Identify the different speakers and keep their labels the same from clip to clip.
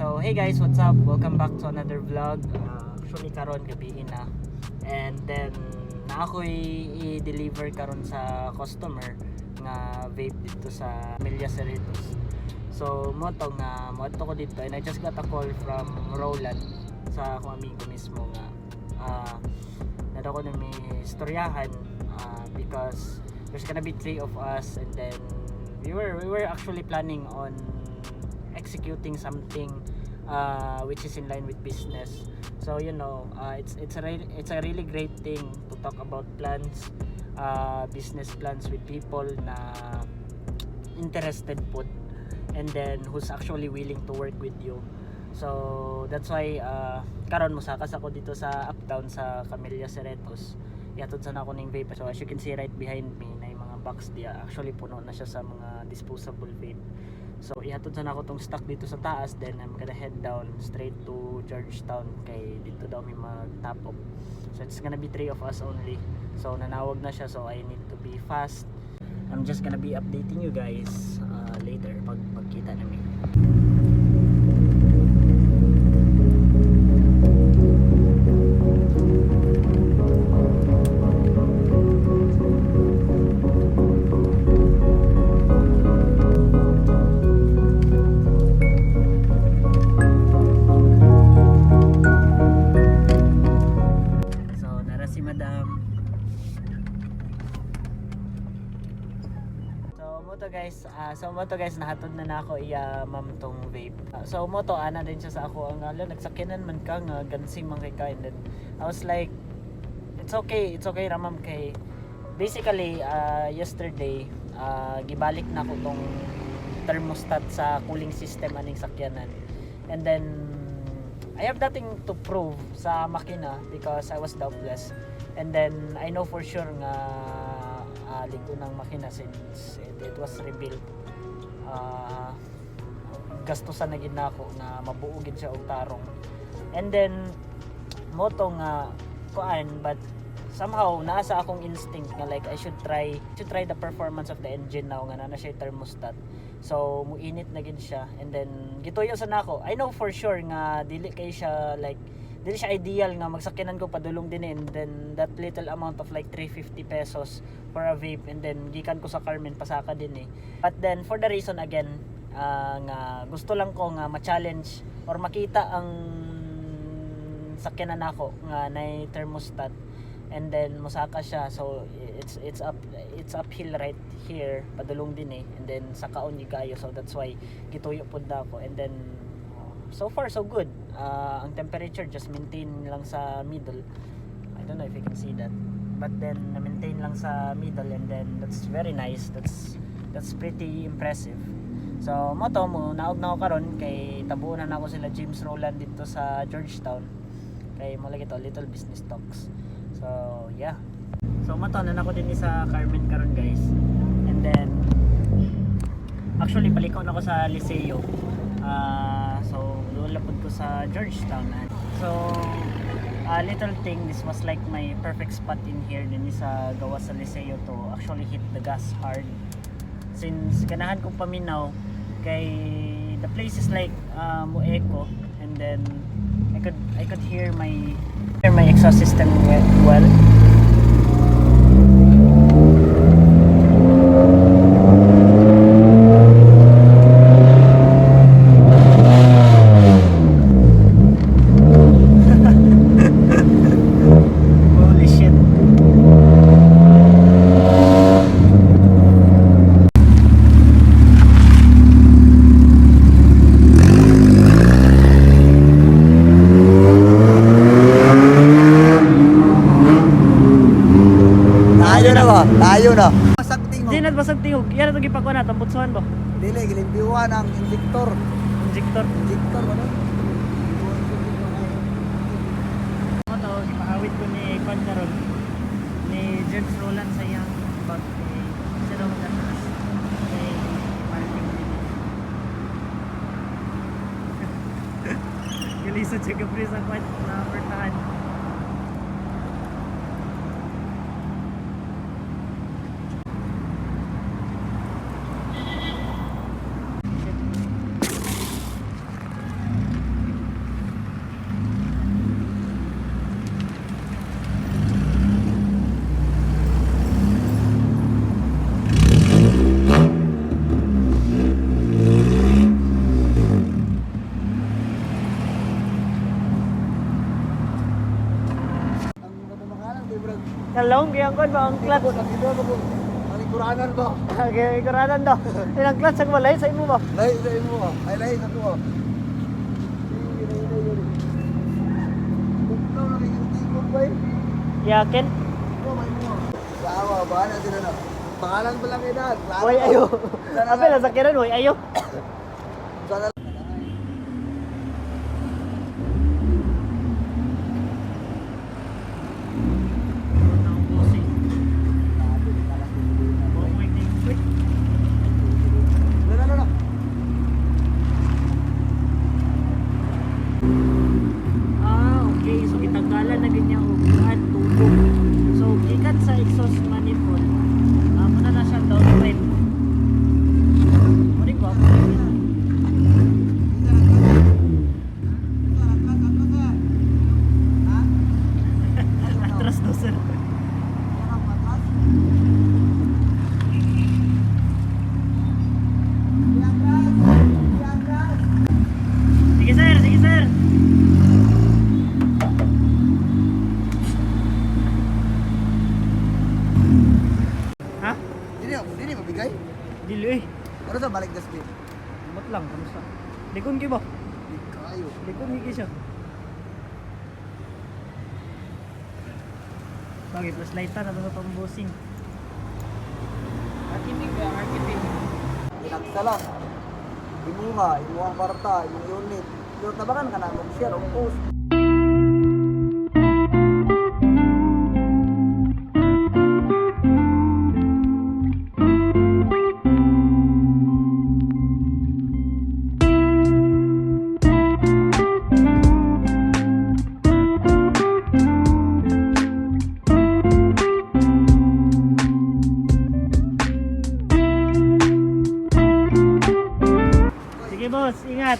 Speaker 1: So hey guys, what's up? Welcome back to another vlog. Actually karon gabi na. And then na ako'y i-deliver karon sa customer nga vape dito sa Emilia Cerritos. So mo to nga moadto ko dito and I just got a call from Roland sa akong amigo mismo nga naa ko na may istoryahan because there's gonna be three of us and then we were actually planning on executing something which is in line with business. So it's a really great thing to talk about plans, business plans with people na interested pud and then who's actually willing to work with you. So that's why karon mosakas ako dito sa Uptown sa Camellia Cerritos. Ihatod sana ako ning vape. So as you can see right behind me na yung mga box diya, actually puno na siya sa mga disposable vape. So ihatod sana ako tong stock dito sa taas, then I'm gonna head down straight to Georgetown kay dito daw may mag top up. So it's gonna be three of us only. So nanawag na siya, so I need to be fast. I'm just gonna be updating you guys later pag pagkita namin. So nara si Madam. So mo to guys, nahatod na nako iya ma'am tong vape. So mo to ana din siya sa ako ang ala, nagsakyanan man ka nga gansing man kay ka, and then I was like, it's okay ra, ma'am, kay basically yesterday gibalik na ko tong thermostat sa cooling system aning sakyanan. And then I have nothing to prove sa makina because I was doubtless. And then I know for sure nga ligo ng makina since it was rebuilt. Gastusan na gid nako nga mabuo gid siya og tarong. And then mo to nga kuan, but somehow naa sa akong instinct nga like I should try the performance of the engine now nga naa na siya thermostat. So muinit na gid siya and then gituyo sa nako. I know for sure nga dili kay siya like dili siya ideal nga magsakyanan ko padulong din eh, and then that little amount of like 350 pesos for a vape and then gikan ko sa Carmen pasaka din eh. But then for the reason again nga gusto lang ko nga ma-challenge or makita ang sakyanan nako nga nay thermostat and then mosaka siya. So it's uphill right here padulong din eh, and then sakaon gyud kayo, so that's why gituyo pud na ako. And then so far so good. Ang temperature just maintain lang sa middle. I don't know if you can see that, but then na-maintain lang sa middle and then that's very nice. That's pretty impressive. So mo to mo naog na ako karon kay tabunan na ako sila James Roland dito sa Georgetown kay mo lagi to little business talks. So yeah, so mo to na ako din sa Carmen karon, guys, and then actually palikaw na ako sa Liceo. So doon lapod ko sa Georgetown. So a little thing, this was like my perfect spot in here din sa gawas sa Liceo to actually hit the gas hard since ganahan kong paminaw kay the place is like mo-echo and then I could hear my exhaust system well. Holy shit.
Speaker 2: Tayo na ba? Tayo na. Basag tingog.
Speaker 1: Di na basag tingog. Yan na ito gipakuha na. Tambutsuhan ba?
Speaker 2: Dili, gilimpiwan ang injector.
Speaker 1: Injector.
Speaker 2: Injector ba?
Speaker 1: Mo to, gipahawid ko ni Kwan karon ni James Roland sa iyang bag kay siya daw mag-atras kay Martin din. Galisod siya gabri sa kwan na pertahan. Shit. Kalong kaya ang kon ba ang clutch.
Speaker 2: Ang ito ba kung ang ikuranan ba?
Speaker 1: Okay, kuranan daw. Ang clutch ang walay sa imo ba?
Speaker 2: Lahi sa imo ah. Ay, lahi sa ko ah. Bugnaw na kay tingog ba eh?
Speaker 1: Yakin.
Speaker 2: Imo ba imo? Sa awa ba na sila na. Pangalan pa lang edad.
Speaker 1: Hoy ayo. Apel sa sakyanan, hoy ayo.
Speaker 2: Sana. No, no, no, no.
Speaker 1: Ah, okay. So gitanggalan na gid niya og kuan tubo. So gikan sa exhaust manifold, muna na siya downpipe. Muna ko ako. Atras do, sir. Sige sir, sige sir. Ha?
Speaker 2: Dili, dili mabigay.
Speaker 1: Dili eh.
Speaker 2: Ano sa balik gaskin?
Speaker 1: Umot lang, kamusta? Likon kay ba?
Speaker 2: Di kayo.
Speaker 1: Likon higi siya. Bagay, plus light na sa pambusing.
Speaker 3: Marketing ba? Marketing.
Speaker 2: Inaksa lang. Imuha, imuha ang kwarta, imong unit. Pero tabangan ka na mag-share o post.
Speaker 1: Sige boss, ingat.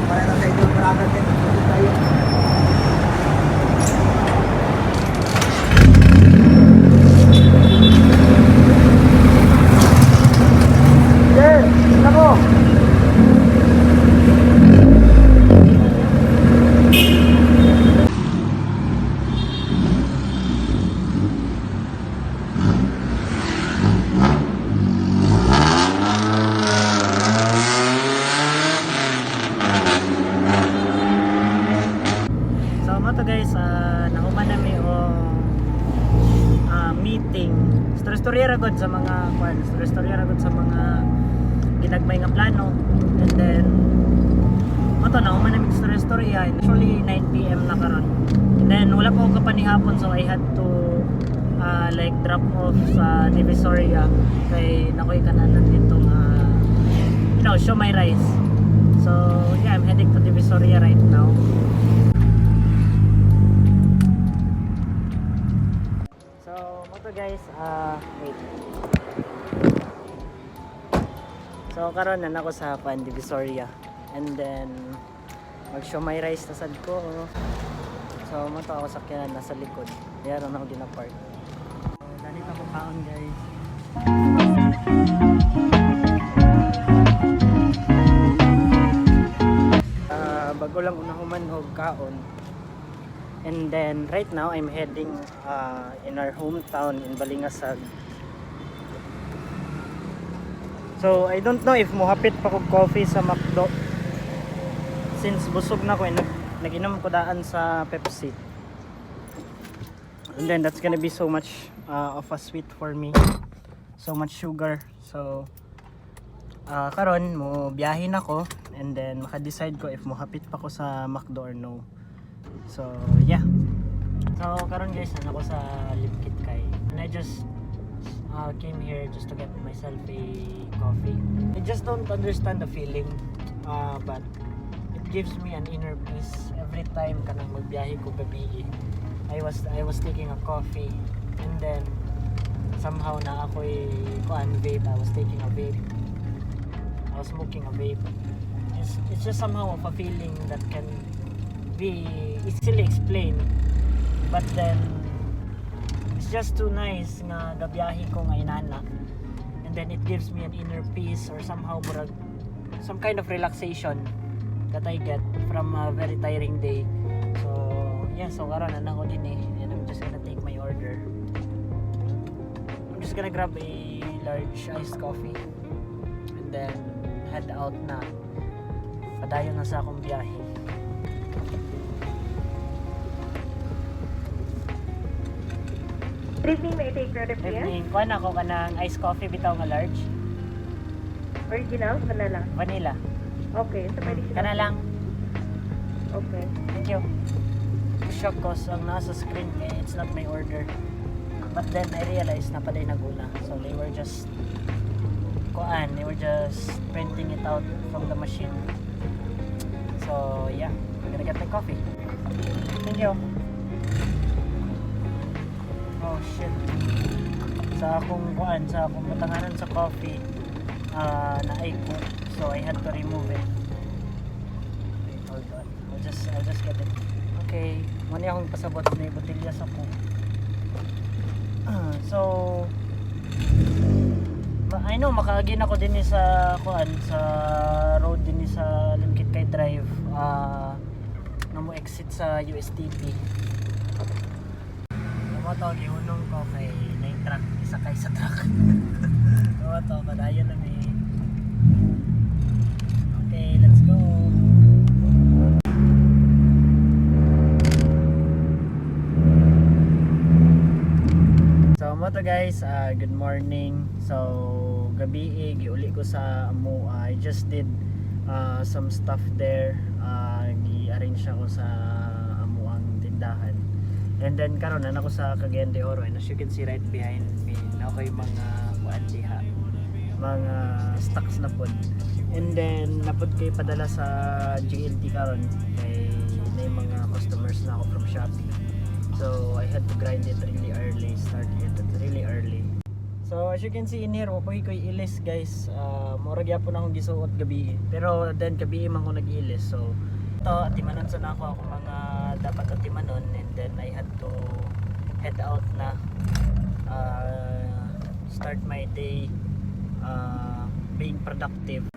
Speaker 2: Para na sa idol brother din. Tayo. Yeah, nako.
Speaker 1: So mo to guys, nahuman nami o meeting. Story-story ra gud sa mga kwan, story-story ra gud sa mga ginagmay nga plano. And then mo to, nahuman nami story-story ay actually 9 PM na karon. And then wala pa ako kapanihapon, so I had to like drop off sa Divisoria kay nakoy kananan dito nga show my rice. So yeah, I'm heading to Divisoria right now. So, mo to guys, wait. So, karon na ako sa Pan Divisoria. And then, mag-show my rice na sad ko. Oh. So, mo to ako sakyanan nasa likod. Diyan ako gina-park. So, ganito ako kaon, guys. Bago lang unahuman og kaon. And then right now I'm heading in our hometown in Balingasag. So I don't know if mohapit pa kog coffee sa McDo. Since busog na ko eh, nag-inom ko daan sa Pepsi. And then that's gonna be so much of a sweet for me. So much sugar. So karon mo biyahe na ko and then maka-decide ko if mohapit pa ko sa McDo or no. So, yeah. So, karon guys, nana ko sa Lipkit kay. And I just came here just to get myself a coffee. I just don't understand the feeling, but it gives me an inner peace every time kanang magbiyahe ko gabi. I was taking a coffee and then somehow na ako'y kuan vape. I was taking a vape. I was smoking a vape. It's just somehow of a feeling that can be easily explained, but then it's It's just too nice nga gabiyahe ko nga inana. And then it gives me an inner peace or somehow murag some kind of relaxation that I get from a very tiring day. So, yeah, so karon naa ko diri and I'm just gonna take my order. I'm just gonna grab a large iced coffee and then head out na. Padayon na sa akong biyahe.
Speaker 3: Good evening, may I take your order, please?
Speaker 1: Evening, kuan ako kanang iced coffee bitaw nga large.
Speaker 3: Original, vanilla.
Speaker 1: Vanilla.
Speaker 3: Okay, so pwede siya.
Speaker 1: Kana lang.
Speaker 3: Okay.
Speaker 1: Thank you. Shock 'cause ang nasa screen eh, it's not my order. But then I realized naa pa diay nag-una. So they were just kuan, they were just printing it out from the machine. So yeah, we're gonna get my coffee. Thank you. Oh shit. Sa akong kuan, sa akong butanganan sa coffee, naay ko. So I had to remove it. Wait, hold on. I'll just get it. Okay, mao ni akong pasabot na botelya sa ko. So I know makaagi na ko diri sa kuan, sa road diri sa Limketkai Drive, nga mo exit sa USTP. Mao to gihunong ko kay na truck, isa kay sa truck. Mao to padayon na mi. Okay, let's go. So mao to guys, good morning. So gabi eh, giuli ko sa amo. I just did some stuff there. Gi-arrange ako sa amo ang tindahan. And then karon naa ko sa Cagayan de Oro and as you can see right behind me, naa koy mga kuan diha. Mga stocks na pod. And then naa pod kay padala sa JLT karon kay naay mga customers na ako from Shopee. So I had to grind it really early, start it really early. So as you can see in here, wa koy ilis, guys. Mura gyapon akong gisuot gabi. Pero then gabi man ko nag-ilis. So ito, atimanon sa nako ako mga dapat atimanon and then I had to head out na. Start my day being productive.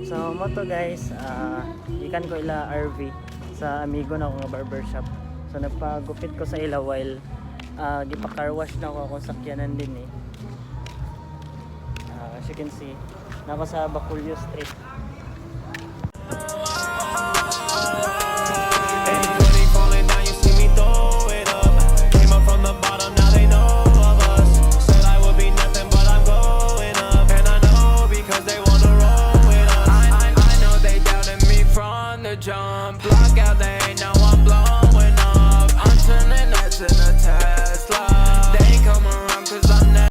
Speaker 1: So mao to guys, gikan ko ila RV sa amigo na ako nga barbershop. So nagpagupit ko sa ila while gipa-car wash na ako akong sakyanan diri eh. As you can see, naa ko sa Baculio Street.
Speaker 4: Any money falling down, you see me throw it up. Came up from the bottom, now they know of us. Said I would be nothing, but I'm going up. And I know because they wanna roll with us. I know they doubted me from the jump. Block out the